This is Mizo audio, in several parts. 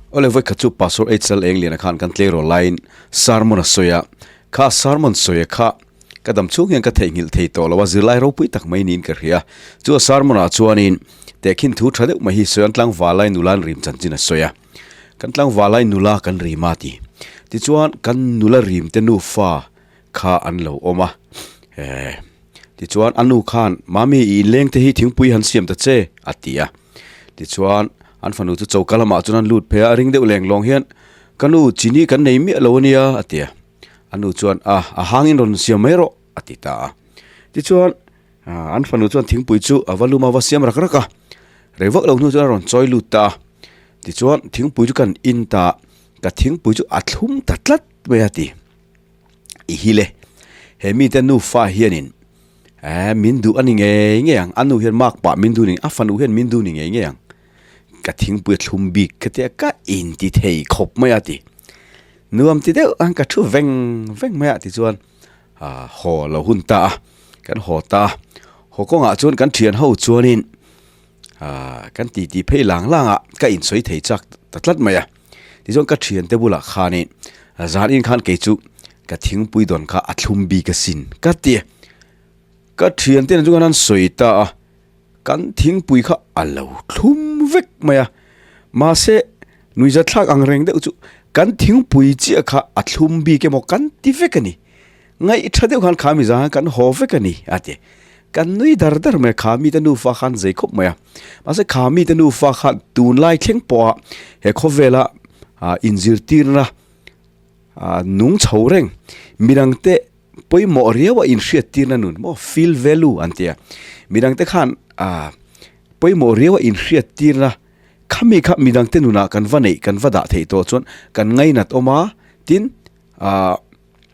Awle vawikhat chu Pastor HL Engliana khan kan tleirawl laiin sermon a sawi a, kha sermon sawi a kha ka dam chhung hian ka theihnghilh thei tawh lo a, zirlai ropui tak mai niin ka hria. Chu a sermon ah chuanin tehkhin thu tha deuh mai hi sawi an tlangval lai nula an rim chanchin a sawi a, Kan tlangval lai nula kan rim a ti. Tichuan kan nula rim te nufa kha an lo awm a, eh tichuan a nu khan Mami i inleng te hi thingpui han siam ta che a ti a. Tichuan, an fanu chu choka lamah chuan an lut phei a, a ring deuh leng lawng hian, Ka nu, chini kan nei miah lo a nia, a ti a. A nu chuan, A, a hangin rawn siam mai rawh, a ti ta a. Tichuan, an fanu chuan thingpui chu a va lum a, a va siam rak rak a. Rei vak lo hnu chuan a rawn chawi lut ta a. Tichuan, thingpui chu kan in ta a, ka thingpui chu a thlum ta tlat mai a ti. I hil e, he mite nufa hianin eh min duh a ni ngei ngei ang, a nu hian mark pah min duh ni, a fanu hian min duh ni ngei ngei ang, ka thingpui a thlum bik ka tia ka inti thei khawp mai a ti. Nuam ti deuh ang ka thu veng veng mai a tichuan ah haw lo hun ta a, kan haw ta a, haw kawngah chuan kan thian ho chuanin ah kan titi phei lang lang a, ka insawi thei chak ta tlat mai a. Tichuan ka thiante bulah khanin zan in khan kei chu ka thingpui dawn kha a thlum bik asin ka ti a. Ka thiante nen chuan an sawi ta a, kan thingpui kha a lo thlum vek mai a. Mahse nuihzathlak ang reng deuh chu kan thingpui chiah kha a thlum bik emaw kan ti vek a ni. Ngaih tha deuh khan kha mi zang kan haw vek a ni a ti. Kan nui dar dar mai a, kha mite nufa khan zei khawp mai a. Mahse kha mite nufa khan tunlai thleng pawha he khawvela inzirtirna nung chho reng midangte pawimawh riau a inhriattirna nun maw feel value an ti a. Midangte khan pawimawh riau a inhriattirna khami kha midangte nunah kan va neih kan va dah theih tawh chuan kan ngainat awm a, tin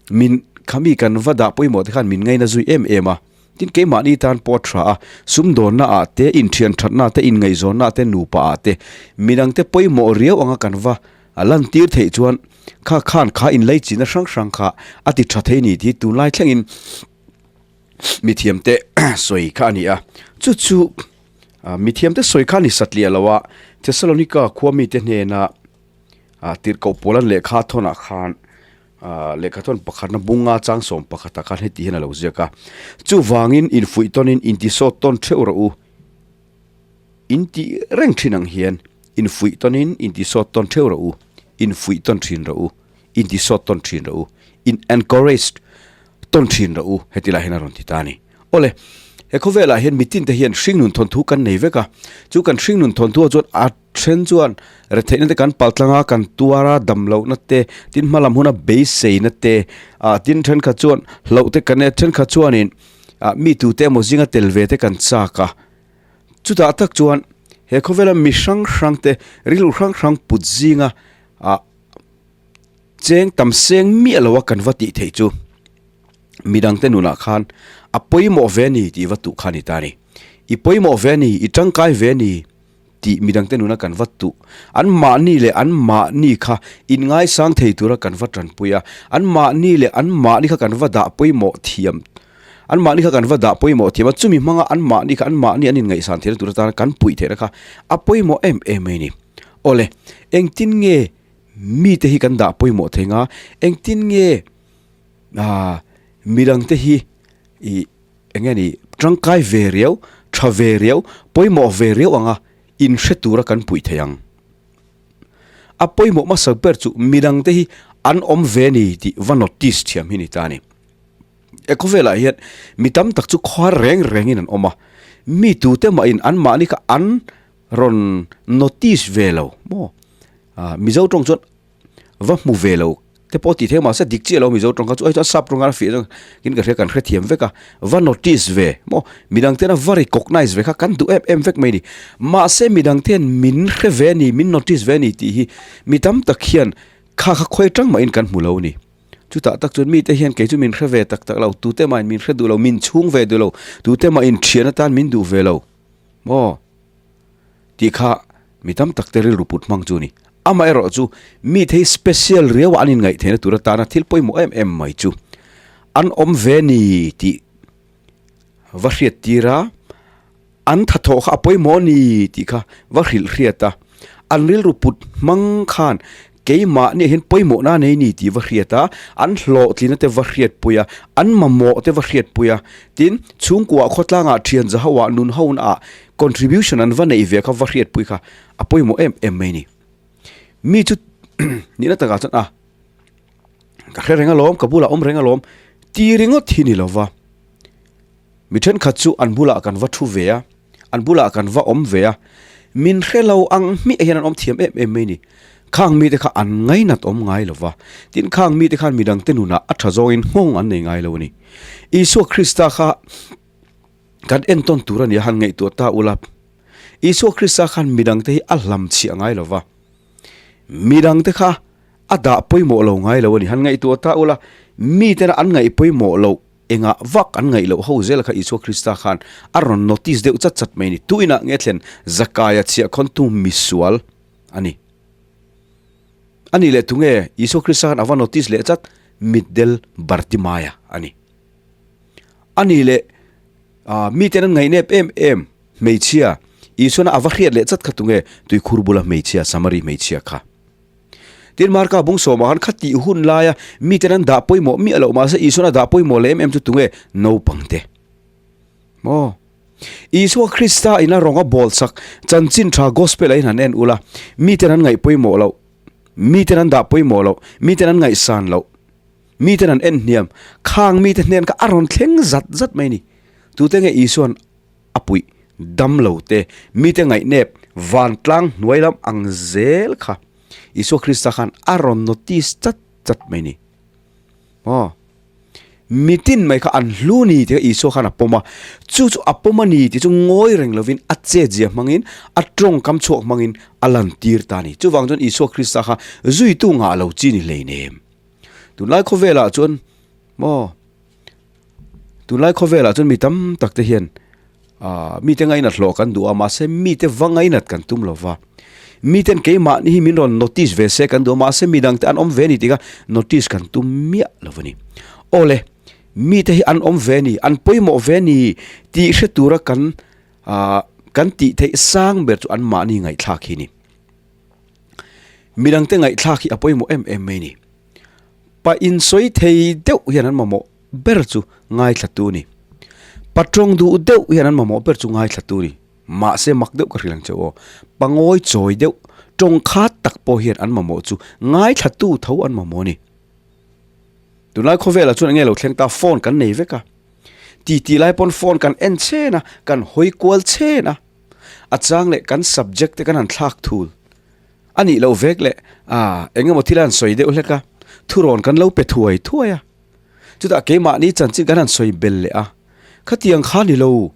Min khami kan va dah pawimawh te khan min ngaina zui em em a, tin keimahni tan pawh a tha a, sumdawnna ah te, inthian thatna te, inngaihzawnna te, nupa ah te, midangte pawimawh riau anga kan va lantir theih chuan kha khan kha inleichina hrang hrang kha a ti tha thei ni tih tunlai thlengin mithiamte sawi kha a ni a, chu chu mithiamte sawi kha a ni satliah lo a, Thessalonica khua mite hnena tirhkoh pawl an lehkha thawnah khan Lehkha thawn pakhatna bunga chang sawm pakhatah khan heti hian a lo ziak a, Chuvangin infuih tawnin intisawt tawn theuh rawh u, inti reng thin ang hian infuih tawnin intisawt tawn theuh rawh u, infuih tawn thin rawh u, intisawt tawn thin rawh u, in encourage tawn thin rawh u, heti lai hian a rawn ti ta a ni. Awle, he khawvelah hian mitinte hian hringnun thawnthu kan nei vek a, chu kan hringnun thawnthuah chuan a then chuan retheihna te kan paltlang a, kan tuar a, damlohna te, tin hmalam huna beiseina te, ah tin thenkhat chuan hlauh te kan nei a, thenkhat chuanin ah mi tute emaw zinga tel ve te kan chak a. Chutah tak chuan he khawvela mi hrang hrang te rilru hrang hrang put zinga ah cheng tam seng miah lo a kan va tih theih chu. Midangte nunah khan a pawimawh ve a ni tih va tuh kha a ni ta a ni. I pawimawh ve a ni, i tangkai ve a ni tih midangte nuna kan va tuh. An mahni leh an mahni kha inngaisang thei tura kan va tanpui a, an mahni leh an mahni kha kan va dah pawimawh thiam, an mahni kha kan va dah pawimawh thiam a, chumi hmanga an mahni kha an mahni an inngaihsan theihna tur atana kan puih theihna kha a pawimawh em em mai a ni. Awle, engtin nge mite hi kan dah pawimawh thei nga, engtin nge Aaa midangte hi ih eng nge ni tangkai ve riau tha ve riau pawimawh ve riau anga inhre tura kan puih thei ang. A pawimawh hmasa ber chu midangte hi an awm ve ni tih va notice thiam hi ni ta a ni. He khawvelah hian mi tam tak chu khuar reng rengin an awm a, mi tute mahin anmahni kha an rawn notice ve lo maw? Aaa Mizo tawng chuan va hmu ve lo te pawh tih theih mahse dik chiah lo Mizo tawng kha chu ai chuan sap tawng khan a fiah zawk in ka hria kan hrethiam vek a va notice ve maw midang tena va recognize ve kha kan duh em em vek mai a ni mahse midang ten min hre ve a ni min notice ve a ni tih hi mi tam tak hian kha kha khawi atang mahin kan hmu lo a ni chutah tak chuan mite hian kei chu min hre ve tak tak lo tute mahin min hre duh lo min chhung ve duh lo tute mahin thian atan min duh ve lo maw. Tih kha mi tam tak te rilru put hmang chu a ni. Amaherawh chu mi thei special riau a an inngaih theihna tur atana thil pawimawh em em mai chu an awm ve ni tih va hriat tir a, an thathawh kha a pawimawh a ni tih kha va hrilh hriat a. An rilru put hmang khan keimahniah hian pawimawhna a nei ni tih va hriat a, an hlawhtlina te va hriatpui a, an mamawh te va hriatpui a, tin, chhungkuaah khawtlangah thian za hoah nun honaah contribution an va neih ve kha va hriatpui kha a pawimawh em em mai a ni. Mi chu nihna takah chuan a ka hre reng alawm, ka bulah awm reng alawm ti ringawt hi ni lova. Mi thenkhat chu an bulah kan va thu ve a, an bulah kan va awm ve a, min hre lo ang hmiah hian an awm thiam em em mai ni. Khang mite kha an ngainat awm ngai lo va, tin khang mite khan midangte nunah a tha zawngin nghawng an nei ngai lo a ni. Isua Krista kha kan entawn tur a ni a, han ngaihtuah ta ula. Isua Krista khan midangte hi a hlamchhiah ngai lo va, midangte kha a dah pawimawh lo ngai lo a ni. Han ngaihtuah ta ula, mitena an ngaih pawimawh loh Engah vak an ngaih loh ho zel kha Isua Krista khan a rawn notice deuh chat chat mai a ni. Tu inah nge thlen Zakaia chhiahkhawntu misual a ni. A nih leh tunge Isua Krista khan a va notice leh chat? Mitdel Bartimaia a ni. A nih leh miten an ngaihnep em em hmeichhia Isuana a va hriat leh chat kha tunge tuikhur bula hmeichhia Samari hmeichhia kha. Tin, Marka bung sawmah khan khatih hun laia miten an dah pawimawh miah loh mahse Isuan a dah pawimawh leh em em chu tunge? Naupangte. Maw? Isua Krista in a rawng a bawl sak chanchin tha gospel ah in han en ula, miten an ngaih pawimawh loh, miten an dah pawimawh loh, miten an ngaihsan loh, miten an en hniam, khang mite hnen kha a rawn thleng zat zat mai a ni. Tute nge Isuan a puih dam lo te, mite ngaihnep vantlang hnuai lam ang zel kha Isua Krista khan a rawn notice chat chat mai ni. Aw. Mitin mai kha an hlu ni tih kha Isua khan a pawm a, chu chu a pawm a ni tih chu ngawi reng lovin a chetzia hmangin, a tawngkam chhuak hmangin a lantir ta a ni. Chuvang chuan Isua Krista kha zuitu ngah lo chi ni hleinem. Tunlai khawvelah chuan maw Tunlai khawvelah chuan mi tam tak te hian ah mite ngainat hlawh kan duh a mahse mite va ngainat kan tum lo va miten keimahni hi min rawn notice ve se kan duh a mahse midang te an awm ve a ni tih kha notice kan tum miah lo a ni. Awle mite hi an awm ve a ni an pawimawh ve a ni tih hre tura kan ah kan tih theih sang ber chu an mahni ngaihthlak hi a ni. Midang te ngaihthlak hi a pawimawh em em mai a ni. Pa insawi thei deuh hian an mamawh ber chu ngaithla tu ni. Pa tawng duh deuh hian an mamawh ber chu ngaithla tu ni. Mahse mak deuh ka hrilh ang che aw. Pa ngawi chawi deuh, tawng khat tak pawh hian an mamawh chu ngaithla tu tho an mamawh a ni. Tunlai khawvelah chuan enge lo thleng ta, phone kan nei vek a. Titi lai pawn phone kan en chhen a, kan hawi kual chhen a. A chang leh kan subject te kan han thlak thul. A nih loh vek leh ah eng emaw thil a han sawi deuh hlek a, thurawn kan lo pe thuai thuai a. Chutah keimahni chanchin kan han sawi bel leh a, khatiang kha ni lo,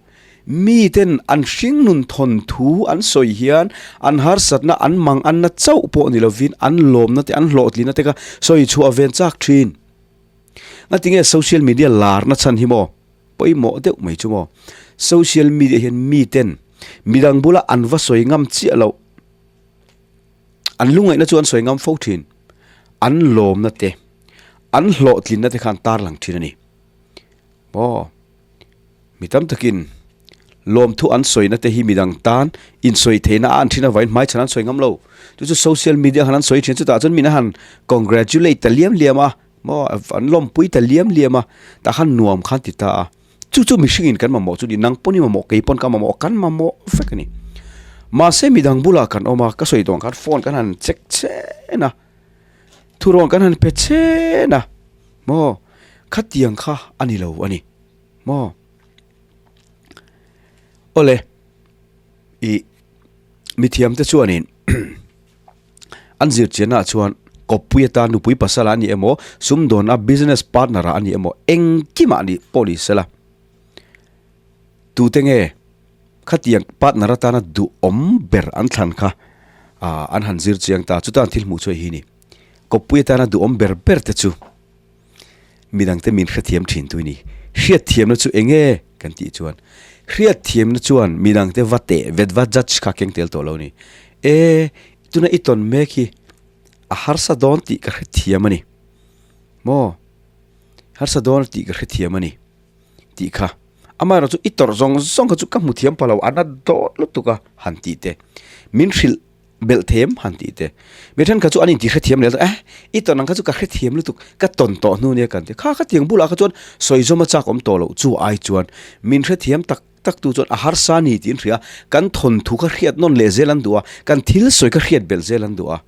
miten an hringnun thawn thu an sawi hian an harsatna an mang anna chauh pawh ni lovin an lawmna te an hlawhtlina te kha sawi chhuah ven chak thin. Ngatinge social media larna chhan hi maw? Pawimawh deuh mai chu maw? Social media hian miten midang bula an va sawi ngam chiah loh. An lungaihna chu an sawi ngam fo thin. An lawmna te, an hlawhtlinna te kha an tarlang thin a ni. Aw, mi tam takin lawmthu an sawina te hi midang tan insawi theihna a an thin avangin hmaichhan an sawi ngam lo. Chu chu social media khan an sawi thin chutah chuan min a han congratulate ta liam liam a, maw an lawmpui ta liam liam a, tah khan nuam khan ti ta a. Chu chu mihringin kan mamawh chu ni, nang pawn i mamawh, kei pawn ka mamawh, kan mamawh vek a ni. Mahse midang bulah kan awm a, ka sawi tawh ang khan phone kan han check chen a, thurawn kan han pe chen a, maw khatiang kha a ni lo a ni, maw. Awle, ih mithiamte chuanin An zirchiannaah chuan kawppui atan nupui pasal a ni emaw, sumdawn a business partner ah a ni emaw, engkimah nih pawh ni sela. Tute nge khatiang partner atana duhawm ber an thlan kha an han zir chiang ta, chuta an thil hmuh chu hei hi a ni. Kawppui atana duhawm ber ber te chu midangte min hrethiam thin tu i ni. Hriatthiamna chu eng nge kan tih chuan hriatthiamna chuan midangte va teh vet va judge kha keng tel tawh lo a ni. E tuna i tawn mek hi a harsa dawn tih ka hrethiam a ni. Maw? Harsa dawn tih ka hrethiam a ni tih kha. Amaherawh chu i tawrh zawng zawng kha chu ka hmu thiam pah lo a na dawt lutuk a han tih te. Min hrilh. belh them han tih te. Mi thenkhat chu an inti hrethiam leh eh i tawn ang kha chu ka hrethiam lutuk ka tawn tawh hnu nia kan ti. Kha khatiang bulah kha chuan sawi zawm a chak awm tawh loh chu ai chuan min hrethiam tak tak tu chuan a harsa ni tiin hria kan thawnthu kha hriat nawn leh zel an duh a, kan thil sawi kha hriat belh zel an duh a.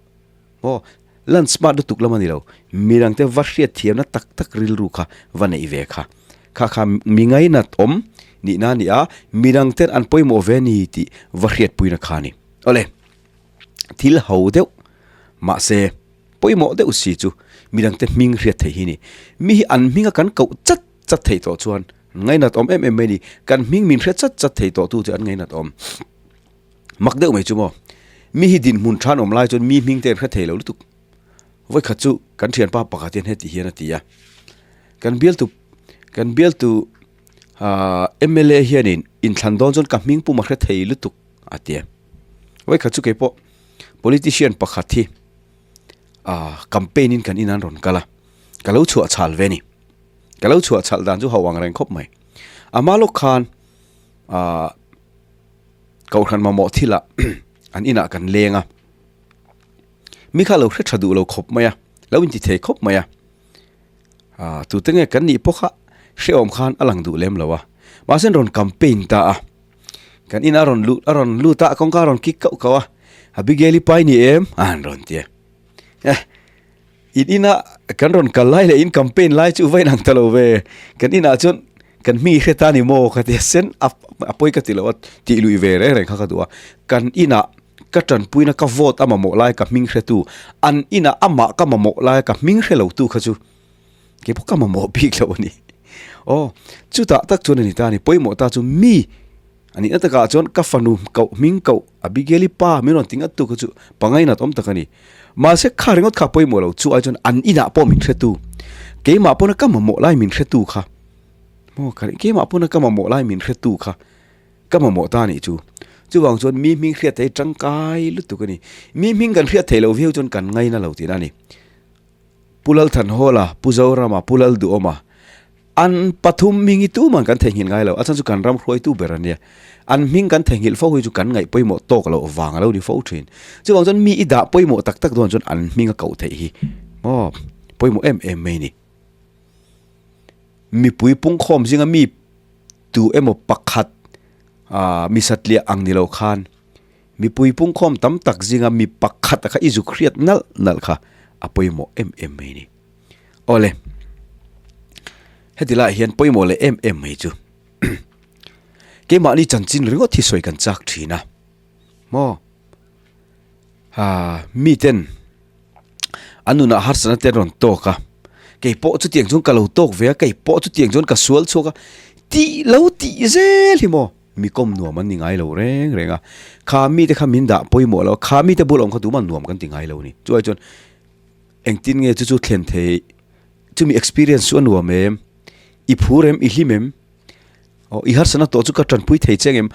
Maw lan smart lutuk lam a ni lo, midangte va hriatthiamna tak tak rilru kha va neih ve kha. Kha kha mi ngainat awm nihna a ni a, midangten an pawimawh ve a ni tih va hriatpuina kha a ni. Awle, thil ho deuh mahse pawimawh deuh si chu midangte hming hriat theih hi a ni. Mi hi an hminga kan koh chat chat theih tawh chuan ngainat awm em em mai a ni. Kan hming min hre chat chat thei tawh tu chu an ngainat awm. Mak deuh mai chu maw? Mi hi dinhmun than awm lai chuan mi hming te an hre thei lo lutuk. Vawikhat chu kan thianpa pakhat hian heti hian a ti a, Kan bialtu kan bialtu aah mla hianin inthlan dawn chuan ka hming pum a hre thei lutuk a ti a. Vawikhat chu keipawh politician pakhat hi aah campaign in kan in an rawn kal a, ka lo chhuah chhal ve a ni. Ka lo chhuah chhal dan chu ho ang reng khawp mai. Ama lawk khan aah. Kohhran mamawh thilah an inah kan leng a, mi kha lo hre tha duh lo khawp mai a, lo inti thei khawp mai a, ah tute nge kan nih pawh kha hrehawm khan a lang duh lem lo a, mahse an rawn campaign ta a, kan inah a rawn lut a rawn lut a kawngka a rawn kik kauh kauh a, Abigail-i pai ni em? an rawn ti a, eh. In ina kan rawn kal lai leh in campaign lai chu va inang ta lo ve. Kan inah chuan kan hming i hre ta ni maw ka ti a, sen a a pawi ka ti lo a, tih lui ve reng reng kha ka duh a. Kan inah ka tanpuina ka vote a mamawh lai ka hming hretu, an inah amah ka mamawh lai ka hming hre lotu kha chu kei pawh ka mamawh bik lo a ni. Aw, chutah tak chuan a ni ta a ni, pawimawh ta chu mi A nihna takah chuan ka fanu koh hming koh Abigail-i pa min rawn ti ngat tu kha chu pangainat awm tak a ni. Mahse kha ringawt kha pawimawh lo chu ai chuan an inah pawh min hretu, keimah pawna ka mamawh lai min hretu kha maw ka keimah pawna ka mamawh lai min hretu kha ka mamawh ta a nih chu. Chuvang chuan mi hming hriat theih tangkai lutuk a ni. Mi hming kan hriat theih loh viau chuan kan ngaina lo tihna a ni. Pu Lalthanhawla, Pu Zorama, Pu Lalduhawma An pathum hming hi tuman kan theihnghilh ngai lo, a chhan chu kan ram hruaitu ber a nia. An hming kan theihnghilh fo hi chu kan ngaih pawimawh tawk loh vang a lo ni fo thin. Chuvang chuan mi i dah pawimawh tak tak dawn chuan an hming a koh theih hi maw pawimawh em em mai a ni. Mipui pungkhawm zinga mi tu emaw pakhat ah mi satliah ang ni lo khan mipui pungkhawm tam tak zinga mi pakhat a kha i zuk hriat nalh nalh kha a pawimawh em em mai a ni. Awle, heti laiah hian pawimawh leh em em mai chu keimahni chanchin ringawt hi sawi kan chak thin a, maw ah miten an nunah harsatna te an rawn tawk a, kei pawh chutiang chuan ka lo tawk ve a, kei pawh chutiang chuan ka sual chhuak a, tih lo tih zel hi maw mi kawm nuam an ni ngai lo reng reng a, kha mite kha min dah pawimawh lo a, kha mite bul awm kha tumah nuam kan ti ngai lo a ni, chuai chuan. Engtin nge chu chu thlen thei? Chumi experience chu a nuam em? I phur em? I hlim em? Aw, i harsatna tawh chu ka tanpui thei che ngem?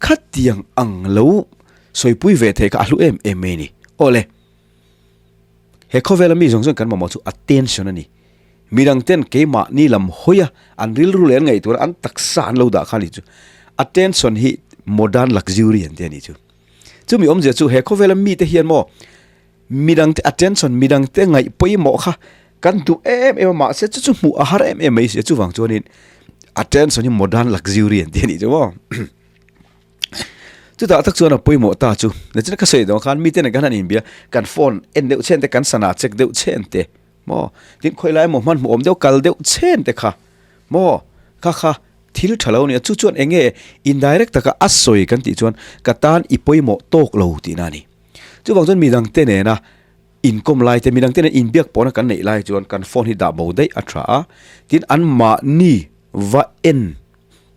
Khatiang ang lo sawipui ve thei kha a hlu em em mai a ni. Aw le, he khawvela mi zawng zawng kan mamawh chu attention a ni. Midang ten keimahni lam hawi a, an rilru leh an ngaihtuahna an taksa an lo dah kha a ni chu. Attention hi modern luxury an ti a ni chu. Chumi awmzia chu he khawvela mite hian maw Midangte attention, midangte ngaih pawimawh kha kan duh em em a, mahse chu chu hmuh a har em em mai si a, chuvang chuanin attention hi modern luxury an ti a nih chu maw. Chutah tak chuan a pawimawh ta chu, nichina ka sawi dawng khan mite nen kan han inbia, kan phone en deuh chhen te, kan sana check deuh chhen te maw, tin khawi lai emaw hmanhmawh awm deuh kal deuh chhen te kha maw, kha kha thil tha lo a ni a, chu chuan eng nge indirect taka a sawi kan tih chuan ka tan i pawimawh tawk lo tihna a ni. Chuvang chuan midangte nena inkawm lai te, midangte nena inbiak pawhna kan neih lai chuan kan phone hi dah bo daih a tha a, tin anmahni va en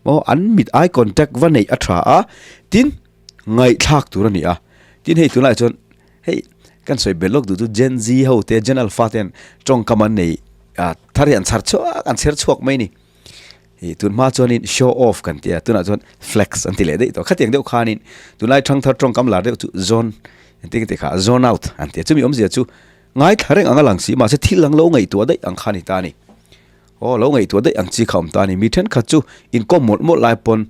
maw an mit eye contact va neih a tha a, tin ngaihthlak tur a ni a, tin hei tunlaiah chuan hei kan sawi belh lawk duh chu Gen Z ho te Gen Alpha ten tawngkam an nei ah thar hi an chhar chhuak an chher chhuak mai a ni. Ih tun hma chuanin show off kan ti a, tunah chuan flex an ti leh daih tawh. Khatiang deuh khanin tunlai thangthar tawngkam lar deuh chu zone engtin nge tih kha zone out an ti a. Chumi awmzia chu ngaithla reng ang a lang si mahse thil ang lo ngaihtuah daih ang kha a ni ta a ni. Aw lo ngaihtuah daih ang chi kha a awm ta a ni. Mi thenkhat chu inkawm mawlh mawlh lai pawn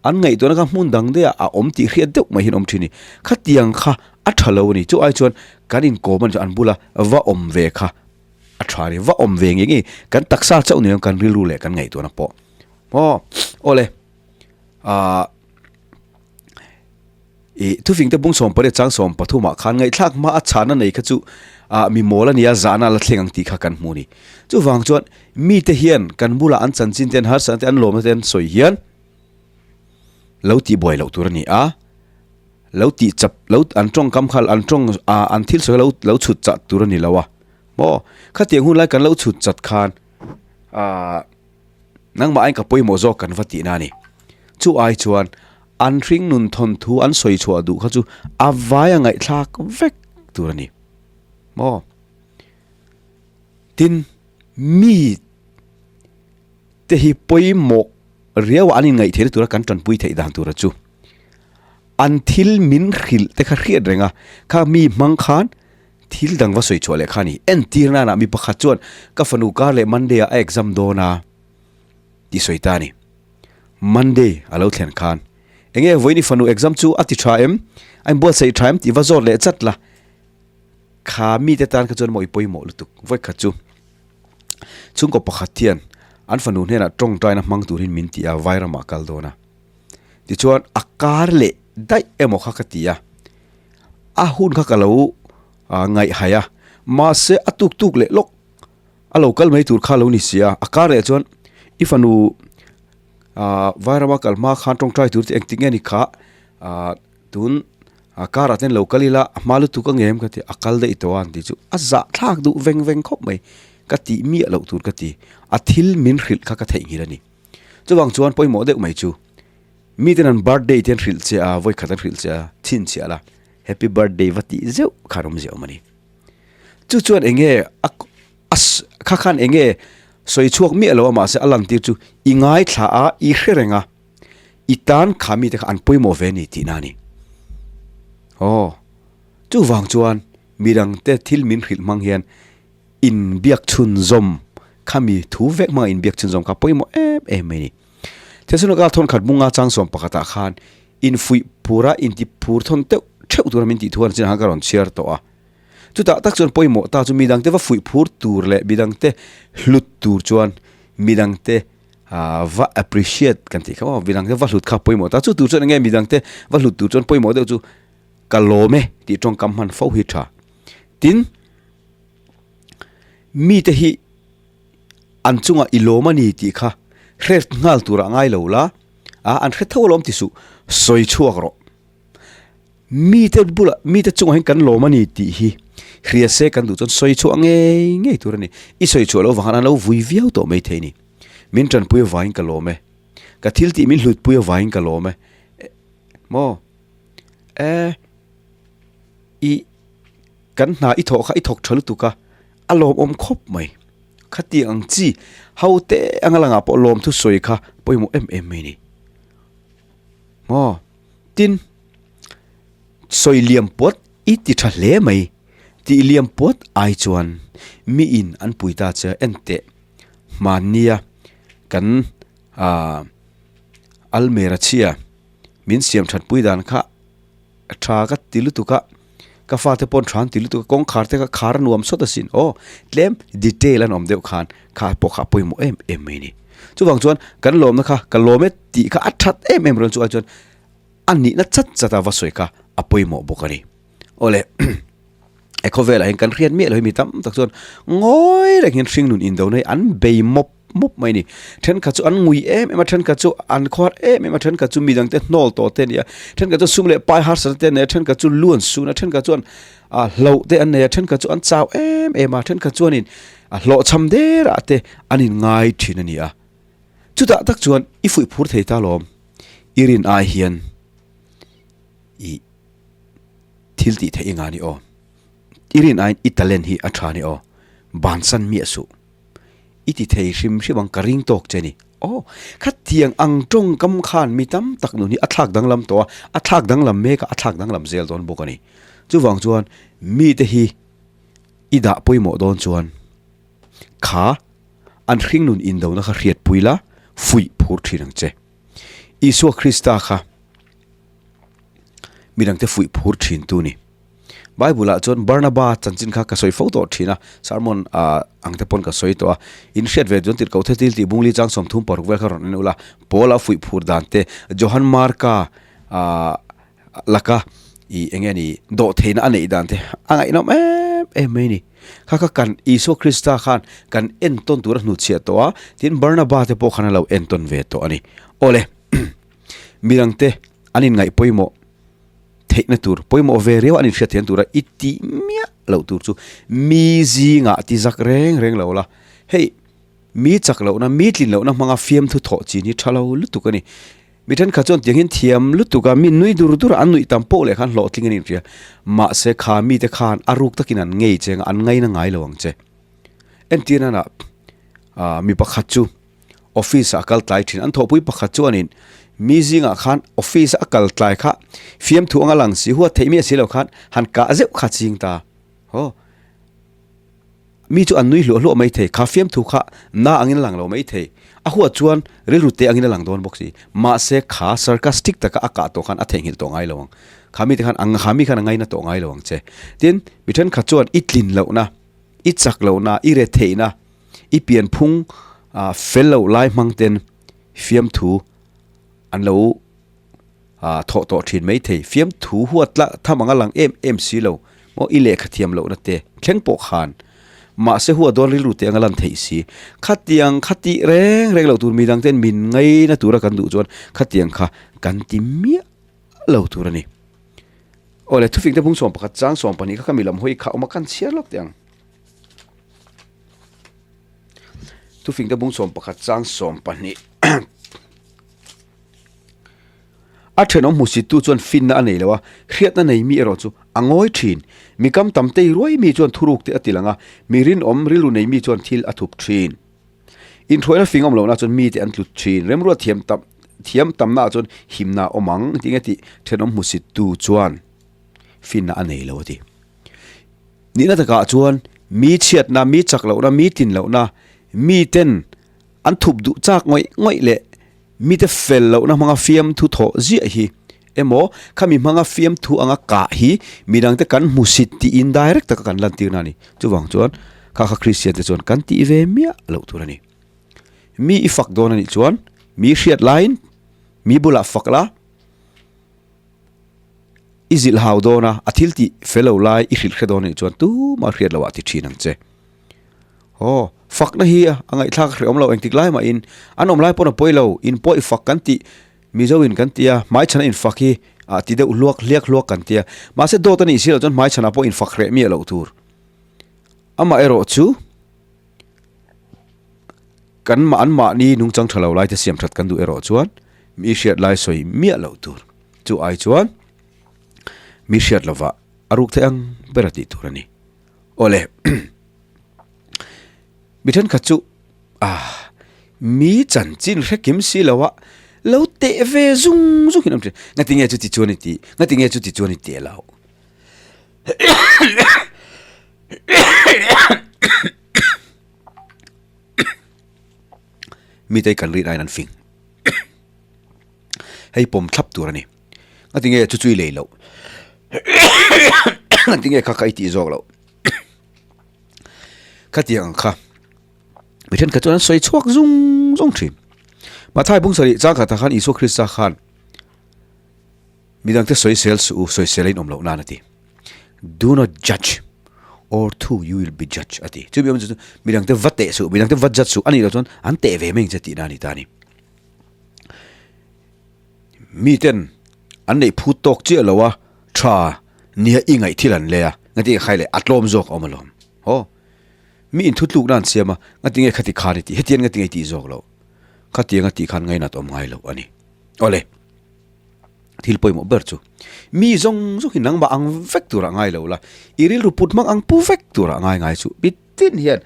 an ngaihtuahna kha hmun dang daihah a awm tih hriat deuh mai hian awm thin a ni. Khatiang kha A tha lo a ni. Chu ai chuan kan inkawm a ni chuan an bula va awm ve kha a tha a ni. Va awm ve ngei ngei kan taksa chauh ni lo kan rilru leh kan ngaihtuahna pawh. Aw awle ah ih thufing te bung 18 chang 13 ah khan ngaihthlak hma a chhana nei kha chu ah mi mawl a nia zahna la thleng ang tih kha kan hmu a ni. Chuvang chuan mite hian kan bulah an chanchin te an harsatna te an lawmna te an sawi hian lo tihbuai loh tur a ni a, lo tih chap lo an tawngkam kha an tawng ah an thil sawi kha lo lo chhut chat tur a ni lo a maw khatiang hun lai kan lo chhut chat khan ah nangmah ain ka pawimawh zawk kan va tihna a ni. Chu ai chuan an hring nun thawnthu an sawi chhuah duh kha chu a vai a ngaihthlak vek tur a ni maw. Tin mi te hi pawimawh riau an inngaihtheihna tura kan tanpui theih dan tura chu an thil min hrilh te kha hriat reng a, kha mi hmang khan thil dang va sawi chhuah leh kha a ni. Entir nana mi pakhat chuan ka fanu kar leh Monday ah a exam dawn a tih sawi ta a ni. Monday a lo thlen khan eng nge vawiin i fanu exam chu a ti tha em? A inbuatsaih tha em tih va zawt leh chat la. Kha mite tan kha chuan maw i pawimawh lutuk vawikhat chu. Chhungkaw pakhat hian an fanu hnenah tawngtaina hmang turin min ti a, Vairamah kal dawn a. Tichuan a kar leh daih emaw kha ka ti a, a hun kha ka lo ngaihhai a, mahse a tuk tuk leh lawk a lo kal mai tur kha lo ni si a, a kar leh chuan i fanu Vairama kal hma khan tawngtai tur chu engtik nge ni kha Tun a car ah ten lo kal ila a hma lutuk a ngem ka ti a kal daih tawh a an ti chu a zah thlak duh veng veng khawp mai ka tih miah loh tur ka ti a thil min hrilh kha ka theihnghilh a ni chuvang chuan pawimawh deuh mai chu miten an birthday te an hrilh che a vawikhat an hrilh che a chhinchhiah la happy birthday va tih zeuh khan awmzia awm a ni chu chuan eng nge a a kha khan eng nge sawi chhuak miah lo a mahse a lantir chu i ngaithla a i hre reng a. I tan kha mite kha an pawimawh ve a ni tihna a ni. Aw, chuvang chuan midangte thil min hrilh hmang hian inbiak chhunzawm khami thu vek hmanga inbiak chhunzawm kha pawimawh em em mai a ni. Thesalonika thawnkhat bunga chang 11 ah khan infuih phura inti phur thawn teuh theuh tura min tih thu a chinah khan ka rawn chhiar tawh a. Chutah tak chuan pawimawh ta chu midangte va fuih phur tur leh midangte hlut tur chuan midangte va appreciate kan tih kha maw midang te va hlut kha pawimawh ta chu tur chuan enge midang te va hlut tur chuan pawimawh deuh chu ka lawm e tih tawngkam hman fo hi tha tin mite hi an chungah i lawm a ni tih kha hre nghal turah ngai lo la a an hre tho alawm ti suh sawi chhuak rawh. Mite bulah mite chungah hian kan lawm a ni tih hi hria se kan duh chuan sawi chhuah ngei ngei tur a ni. I sawi chhuah loh vangin an lo vui viau tawh mai thei a ni. Min tanpui avangin ka lawm e. Ka thil tih min hlutpui avangin ka lawm e. Maw? E, i kan hna i thawh kha i thawk tha lutuk a, a lawmawm khawp mai. Khatiang ang chi ho te anga langah pawh lawmthu sawi kha pawimawh em em mai a ni. Maw? Tin, sawi liam pawt i ti tha hle mai. Tih liam pawt ai chuan mi in an pui ta che en teh hmannia kan ah almera chhia min siam that pui dan kha tha ka ti lutuk a, ka fate pawh an tha an ti lutuk a, kawngkhar te kha khar a nuam sawt asin aw tlem detail an awm deuh khan kha pawh kha a pawimawh em em mai a ni. Chuvang chuan kan lawmna kha ka lawm e tih kha a that em em rawn chu ai chuan a nihna chat chat a va sawi kha a pawimawh bawk a ni. Awle he khawvelah hian kan hriat miah lo hi mi tam tak chuan ngawi reng hian hringnun indona hi an bei mawp mawp mai a ni. Thenkhat chu an ngui em em a, thenkhat chu an khuar em em a, thenkhat chu midangte hnawl tawh te a ni a, thenkhat chu sum leh pai harsatna te an nei a, thenkhat chu lu an sun a, thenkhat chuan ah hloh te an nei a, thenkhat chu an chau em em a, thenkhat chuanin a hlawhchham derah te an inngai thin a ni a. Chutah tak chuan i fuih phur thei ta lawm, i rin ai hian i thil tih theih i nga ni aw, i rin aiin i talent hi a tha ni aw, bansan miah suh. I ti thei hrim hrim ang ka ring tawk che ni. Aw, khatiang ang tawngkam khan mi tam tak nun hi a thlak danglam tawh a, a thlak danglam mek a, a thlak danglam zel dawn bawk a ni. Chuvang chuan mite hi i dah pawimawh dawn chuan kha an hringnun indona kha hriatpui la, fuih phur thin ang che. Isua Krista kha midangte fuih phur thin tu ni. Bible-ah chuan Barnaba chanchin kha ka sawi fo tawh thin a, sermon ah ang te pawn ka sawi tawh a. In hriat ve chuan tirhkoh the til tih bungli chang 36 vel kha rawn en ula, Paul-a fuih phur dan te, Johan Marka ah laka ih eng nge ni dawhtheihna a neih dan te a ngaihnawm em em mai a ni. Kha kha kan Isua Krista khan kan entawn tur a hnuchhiah tawh a, tin Barnaba te pawh khan a lo entawn ve tawh a ni. Awle, midangte an inngaih pawimawh theihna tur, pawimawh ve riau an inhriat thiam tura i tih miah loh tur chu mi zingah ti zak reng reng lo la. Hei, mi chak lohna, mi tlin lohna hmanga fiamthu thawh chin hi tha lo lutuk a ni. Mi thenkhat chuan tiang hian thiam lutuk a, mi nui dur dur a, an nuih tam poh leh khan hlawhtling an inhria. Mahse kha mite khan a ruk takin an ngei che ang a, an ngaina ngai lo ang che. Entir nana ah mi pakhat chu office ah a kal tlai thin, an thawhpui pakhat chuanin mi zingah khan office a kal tlai kha fiamthu anga lang si huat theih miah si lo khan han kah zeuh kha ching ta. Aw. Mi chu an nui hluah hluah mai thei, kha fiamthu kha na angin a lang lo mai thei. A huat chuan rilru te angin a lang dawn bawk si. Mahse kha sarcastic taka a kah tawh khan a theihnghilh tawh ngai lo ang. Kha mite khan ang kha mi khan a ngaina tawh ngai lo ang che. Tin, mi thenkhat chuan i tlin lohna, i chak lohna, i retheihna, i pianphung fel loh lai hmang ten fiamthu an lo Ah, thawh tawh thin mai thei. Fiamthu huat tla tham anga lang em em si lo maw i lehkha thiam lohna te thleng pawh khan mahse huat dawn rilru te anga lan theih si. Khatiang kha tih reng reng loh tur midang ten min ngaina tura kan duh chuan khatiang kha kan ti miah lo tur a ni. Awle, thufing te bung 11 chang 12 kha ka mi lam hawi kha awm a kan chhiar lawk teh ang. Thufing te bung 11 chang 12. A thenawm hmusittu chuan finna a nei lo a, hriatna nei mi erawh chu a ngawi thin. Mi kam tam tei ruai mi chuan thuruk te a ti lang a, mi rinawm rilru nei mi chuan thil a thup thin. Inhruaina fing awm lohna chuan mite an tlut thin. Remruat thiam tam thiam tamnaah chuan himna a awm ang tih nge tih thenawm hmusittu chuan finna a nei lo a ti. Nihna takah chuan mi chhiatna, mi chak lohna, mi tlin lohna, miten An thup duh chak ngawih ngawih leh mite fel lohna hmanga fiamthu thawh ziah hi emaw khami hmanga fiamthu anga kah hi midangte kan hmusit tiin direct taka kan lantirna a ni. Chuvang chuan kha kha Kristian te chuan kan tih ve miah loh tur a ni. Mi i fak dawn a nih chuan mi hriat laiin mi bulah fak la, i zilh hau dawn a, a thil tih fel lo lai i hrilh hre dawn a nih chuan tumah hriat loh ah ti thin ang che. Aw, fakna hi a ngaihthlak hreh awm lo engtik lai mahin an awm lai pawn a pawi lo, in pawh i fak kan tih Mizo in kan ti a, hmaichhana in fak hi ah ti deuh hluak hliak hluak kan ti a, mahse dawt a nih si loh chuan hmaichhana pawh in fak hreh miah loh tur. Amah erawh chu kan mah an mahni nungchang tha lo lai te siam that kan duh erawh chuan mi hriat lai sawi miah loh tur. Chu ai chuan mi hriat lova a ruk theih ang ber a tih tur a ni. Awle mi thenkhat chu ah mi chanchin hre kim si lo a lo teh ve zung zung hin awm thin ngati nge chuti chuan i tih ngati nge chuti chuan i teh lo mite kan rin aiin an fing hei pawm thlap tur a ni. Ngati nge chu chu i lei loh? Ngati nge kha kha i tih zawk loh? Khatiang ang kha mi thenkhat chuan an sawi chhuak zung zung thin. Mathai bung sarih chang khatah khan Isua Krista khan midangte sawisel suh u, sawisel a inawm loh nan a ti. Do not judge or too you will be judged a ti. Chumi awmzia chu midangte va teh suh, midangte va judge suh a nih loh chuan an teh ve mai ang che tihna a ni ta a ni. Miten an neih phut tawk chiah lo a, tha nia i ngaih thil an lei a, ngati nge khai leh a tlawm zawk a awm alawm. Haw, mi inthutlukna an siam a, ngati nge khati khan i tih, hetiang ngati nge i tih zawk loh, khatiang a tih khan ngainat awm ngai loh a ni. Awle, thil pawimawh ber chu mi zawng zawng hi nangmah ang vek turah ngai lo la, i rilru put hmang ang pu vek turah ngai ngai chu mitin hian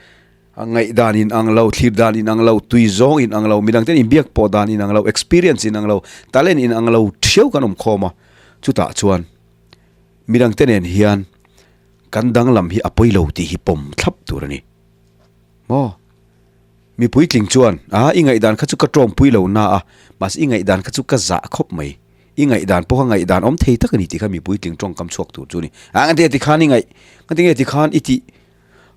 A ngaihdan in ang lo, thlir dan in ang lo, tui zawng in ang lo, midang ten inbiak pawh dan in ang lo, experience in ang lo, talent in ang lo thiau kan awm khawm a, chutah chuan midang te nen hian kan danglam hi a pawi lo tih hi pawm thlap tur a ni. Maw? Mi puitling chuan, a i ngaihdan kha chu ka tawngpui lo na a, mahse i ngaihdan kha chu ka zah khawp mai. I ngaihdan pawh kha ngaihdan awm thei tak a ni tih kha mi puitling tawngkam chhuak tur chu a ni. A engtin nge tikhan i ngaih, engtin nge tikhan i tih?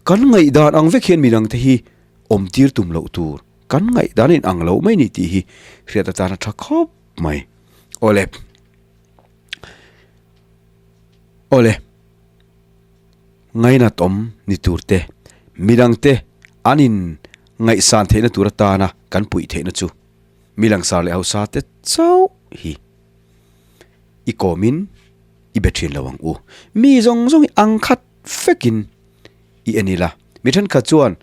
Kan ngaihdan ang vek hian midangte hi awm tir tum loh tur, kan ngaihdan in ang loh mai ni tih hi hriat atana tha khawp mai. Awle. Awle. Ngainat awm ni tur te, midangte an in ngaihsan theihna tur atana kan puih theihna chu mi langsar leh hausa te chauh hi i kawmin i be thin lo ang u. Mi zawng zawng hi ang khat fekin i en ila. Mi thenkhat chuan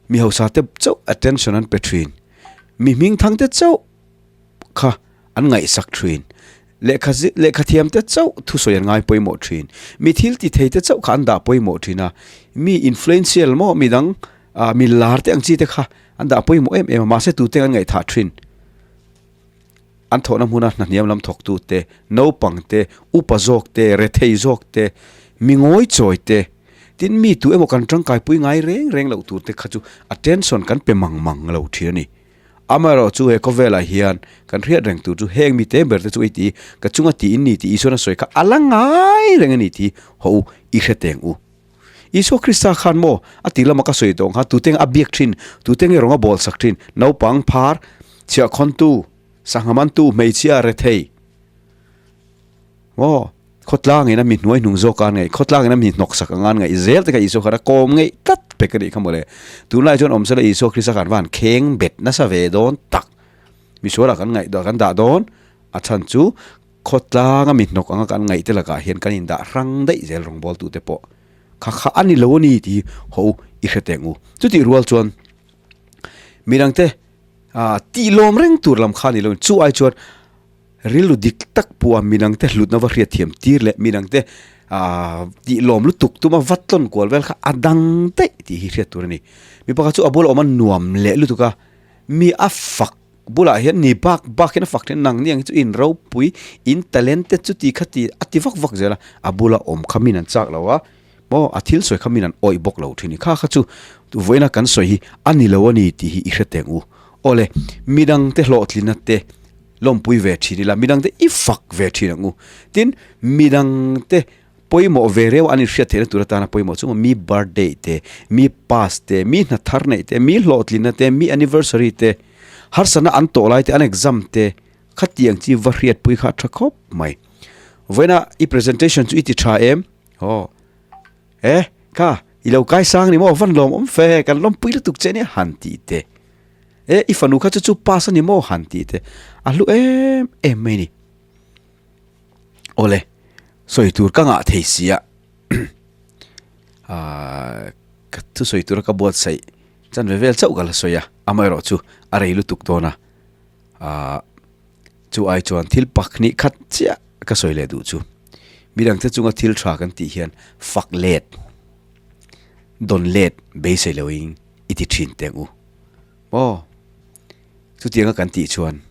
mi hausa te chauh attention an pe thin, mi hmingthang te chauh kha an ngaihsak thin. Lehkha lehkha thiam te chauh thusawi an ngai pawimawh thin. Mi thil ti thei te chauh kha an dah pawimawh thin a, mi influential maw mi dang ah mi lar te ang chi te kha an dah pawimawh em em a, mahse tute an ngaihthah thin. An thawhna hmuna hna hniam lam thawk tu te, naupang te, upa zawk te, rethei zawk te, mi ngawi chawi te, tin mi tu emaw kan tangkai pui ngai reng reng loh tur te kha chu attention kan pe mang mang lo thin a ni. Amaherawh chu he khawvelah hian kan hriat reng tur chu heng mite ber te chu ei tih ka chunga tih in ni tih Isuan a sawi kha a la ngai reng a ni tih haw u i hre teng u. Isua Krista khan maw a tih lama ka sawi tawh ang kha tute nge a biak thin, tute nge rawng a bawl sak thin, naupang phar, chhiahkhawntu, sangha mantu, hmeichhia, rethei maw khawtlang ina mi hnuai hnung zawk an ngaih, khawtlang ina mi hnawk sak ang an ngaih zel te kha Isua khan a kawm ngeih tlat pek a nih kha mawle. Tunlai chuan awmsela Isua Krista khan va han kheng bet nasa ve dawn tak. Misualah kan ngaih kan dah dawn a chhan chu khawtlanga mi hnawk anga kan ngaih te lakah hian kan indah hrang daih zel rawngbawltu te pawh kha kha a ni lo a ni tih hi haw u i hre teng u. Chutih rual chuan midangte tih lawm reng tur lam kha a ni lo, chu ai chuan Rilru dik tak pawha midangte hlutna va hriatthiam tir leh midangte tih lawm lutuk tuma va tlawn kual vel kha a dang daih tih hi hriat tur a ni. Mi pakhat chu a bula awm a nuam leh lutuk a, mi a fak bulah hian ni bak bak hian a fak thin nang niang hi chu in ropui, in talented chuti khati a ti vak vak zel a, a bula awm kha min an chak lo a, maw a thil sawi kha min an awih bawk lo thin. Kha kha chu vawiina kan sawi hi a ni lo a ni tih hi i hre teng u. Awle, midangte hlawhtlina te lawmpui ve thin ila, midangte i fak ve thin ang u. Tin, midangte pawimawh ve reu an inhriat theihna tur atana pawimawh chu mi birthday te, mi pass te, mi hna thar neih te, mi hlawhtlinna te, mi anniversary te, harsatna an tawh lai te, an exam te, khatiang chi va hriatpui kha a tha khawp mai. Vawiina i presentation chu i ti tha em? Aw, e, kha, i lo kai sang ni maw? Van lawm awm fe, kan lawmpui lutuk che nia han tih te. E, i fanu kha chu chu pass a ni maw han tih te a hlu em em mai ni. Awle, sawi tur ka ngah thei si a, ah, ka thusawi tura ka buatsaih chan ve vel chauh ka la sawi a, amaherawh chu a rei lutuk dawn a, ah, chu ai chuan thil pakhnih khat chiah ka sawi leh duh chu. Midangte chunga thil tha kan tih hian fak let, dawn let beisei loin i ti thin teng u. Aw, chutianga kan tih chuan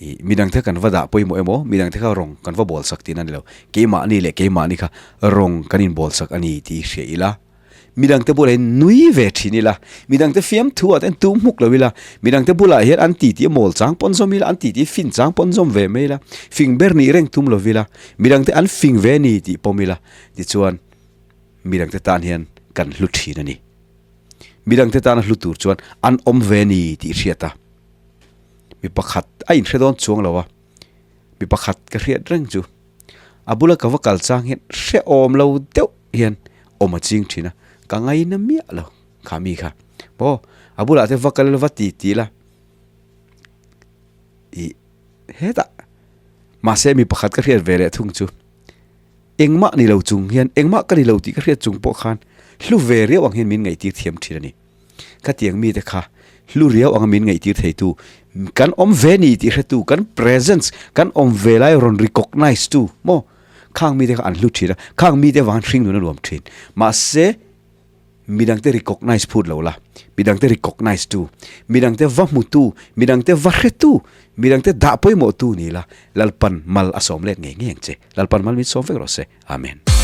ih midangte kan va dah pawimawh emaw, midangte kha rawng kan va bawl sak tihna a ni lo. Keimahni leh keimahni kha rawng kan inbawl sak a ni tih hria ila, midangte bulah hian nui ve thin ila, midangte fiamthu ah te hian tum hmuk lo ila, midangte bulah hian an titi mawl chang pawn zawm ila, an titi fin chang pawn zawm ve mai ila, fing ber nih reng tum lo ila, midangte an fing ve ni tih pawm ila, tichuan midangte tan hian kan hlu thin a ni. Midangte tana hlu tur chuan an awm ve ni tih hriat a, mi pakhat a inhre dawn chuang lo a, mi pakhat ka hriat reng chu a bula ka va kal chang hian hrehawm lo deuh hian awm a ching thin a, ka ngaina miah lo kha mi kha. Maw a bulah te va kal ila va ti ti ila ih hetah mahse mi pakhat ka hriat ve leh thung chu. Engmah ni lo chung hian, engmah ka ni lo tih ka hriat chung pawh khan hlu ve riau ang hian min ngaihtir thiam thin a ni. Khatiang mite kha hlu riau anga min ngaihtir theitu, kan awm ve ni tih hretu, kan presence, kan awm ve lai rawn recognise tu maw? Khang mite kha an hlu thin a, khang mite avang hian hringnun a nuam thin. Mahse, Midangte recognise phut lo la, midangte recognise tu, midangte va hmu tu, midangte va hre tu, midangte dah pawimawh tu ni la, Lalpan mal a sawm let ngei ngei ang che. Lalpan mal min sawm vek rawh se. Amen.